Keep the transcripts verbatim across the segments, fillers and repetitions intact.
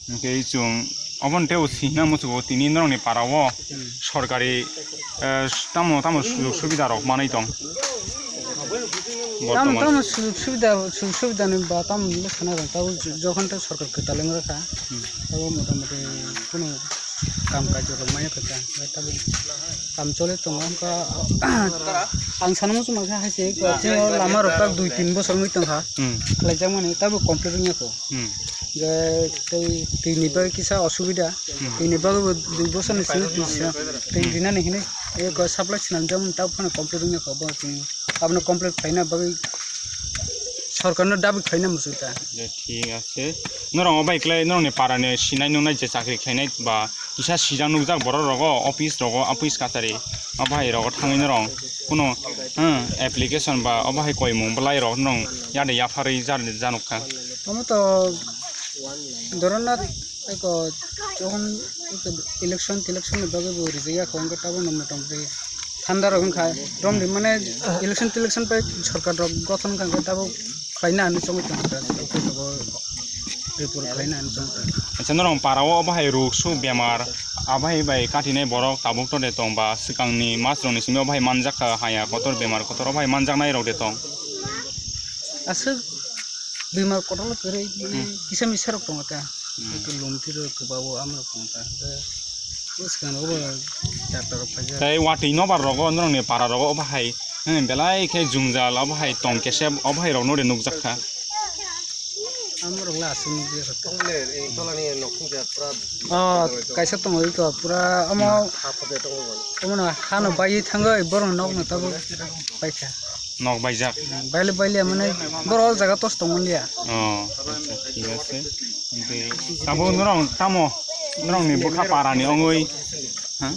Hwnkhe chwng obono teibo sina muchungo tini norokni para o Hmm. sorkari, eh, tamo tamo sujog subida rok manwi tong? Tamo Bortoman tamo sujog subida, sujog subida ni ba tamo le sana rok tabo jokhon tei sorkar kwtal wng rwkha. Hmm. Tabo motamoti kunu kam kajor rok manya kwtal. Tabo kam choli tongo wngkha. Ang sana muchung mankha hai se, chini lama rok tak dui tin bosor wngwi tongkha. Hmm. Khlaijakmani tabo complete wngya kho. Hmm. Je tei, tei ni bagwi kisa osubida. Hmm. Tei ni bagwi bo dui bosor ni simi twi sina. Tei Hmm. rinani hinwi eko supply swnamjakmani tabo phano complete wngya kho bo chini. Abono complete khlaina bagwi sorkarno dabi khlaina muchung ta. Je, thik ase. Norok obai khlai norokni parani sinai nungnai je chakri khlainai ba kisa sijak nukjak borok rogo, office rogo, office kachari, obo hai rogo thangwi norok kuno, hmm, application ba obo hai koimung bwlai rok norok yade yapharwi jar-, janukha. Omo to dorona eko jokhon eko election telection ni bagwi bo rijak ya kho, hwnkhe tabukno motamoti thanda rok wngkha. Romdi mane election telection pai sorkar rok gothon wngkha, hwnkhe tabuk khlaina hinwi chongwi tongkha, report khlaina hinwi chongkha. Acha, norok para o obo hai ruk suk bemar, abo hai bai katinai borok tabuk tode tong ba swkangni mas rokni simi obo hai manjak kha haya kotor bemar kotor obo hai manjaknai rok de tong? Aswk bemar kotor kwrwi Hmm. kisa misa rok tongo ta. Hmm. Eko lomti rok kwbao amrok tongo ta. Hwnkhe bwskango bo doctor rok phaijak. Tei watwi nobar rogo norokni para rogo obo hai, hmm, belai khe jwngjal obo hai tong kesep obo hai rokno de nukjak kha. Amrok le aswk nukjak kha. Oh, kaisa tongo iko pura omo. Omono hano baiwi thangwi borokni nokno tabuk paikha. Nok baijak. Baile baile mane borok o jaga tos tongmani ya. Oh, acha, thik ase. Hwnkhe abo norok tamo norokni bwkha parani ongwi, ha?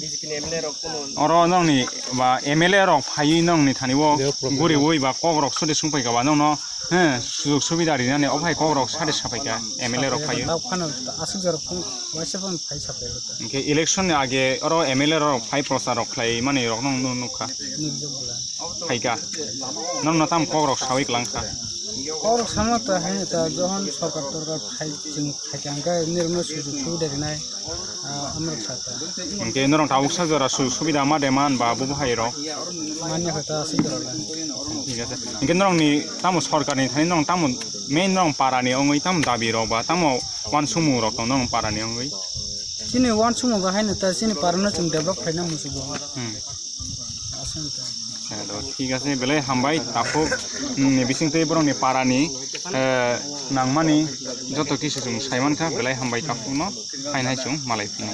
Oro norokni ba M L A rok phaiwi norokni thani o guriwi ba kok rok sode sungpaikha ba norokno, he, sujog subida rinani obo hai kok rok sade sapaikha M L A rok phaiwi. Tabuk phano aswk jorok phano waisa phano phai sapai rwkha. Hwnkhe election ni age oro M L A rok phai prochar rok khlai mani rok nung nung nukha. Nukjak bwla. Phaikha. Norokno tamo kok rok sawi kwlangkha. Kok rok samo ta haino ta, jokhon sorkar torkar phai chwng phaikha hwnkhe nirokno sujog subida rinai, ah, amrok sakha. Hwnkhe norok tabuk sak jora sujog subida ma de man ba bubo hai rok? Manya kha ta aswk jora le. Thik ase. Hwnkhe norokni tamo sorkarni thani norok tamo main norok parani ongwi tamo dabi rok ba tamo uansukmung rok tong norok parani ongwi? Chini uansukmung ba haino ta chini parano chwng develop khaina muchungo. Hmm. Aswk ta. Hello, thik ase, belai hambai takhuk, mm, bisingtwi borokni parani, eh, nangmani joto kisu chwng saimankha, belai hambai takhukno, haino hai chwng malai phino.